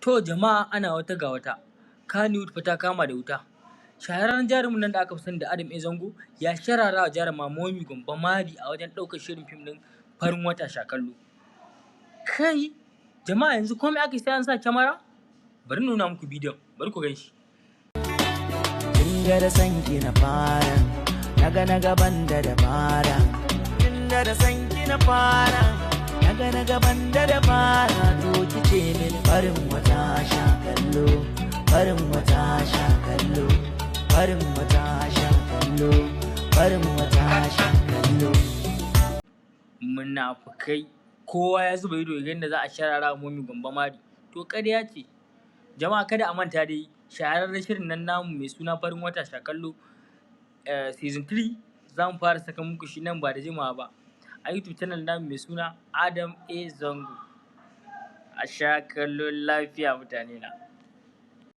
To jama'a, ana wata ga wata, Kannywood fa ta kama da wuta. Shahararren jarumin nan da aka fi sani da Adam A Zango ya sharara wa jaruma Momi Gombe mari a wajen ɗaukar shirin fim ɗin Farin Wata Sha Kallo. Kai jama'a, yanzu komai aka yi sai an sa kyamara? Bari nuna muku bidiyon, bari ku gan shi. Tunda da sanki na fara, naga na gaban da dabara. Tunda da sanki na fara, naga na gaban da dabara. To kice min farin wata sha kallo, farin wata sha kallo, farin wata sha kallo, farin wata sha kallo. Munafukai, kowa ya zuba ido ya ga yadda za a sharara wa Momi Gombe mari. To ƙarya ce. Jama'a, kada a manta dai, shahararren shirin nan namu mai suna Farin Wata Sha Kallo season 3, za mu fara saka muku shi nan ba da jimawa ba a YouTube channel namu mai suna Adam A Zango. A sha kallo lafiya, mutane na.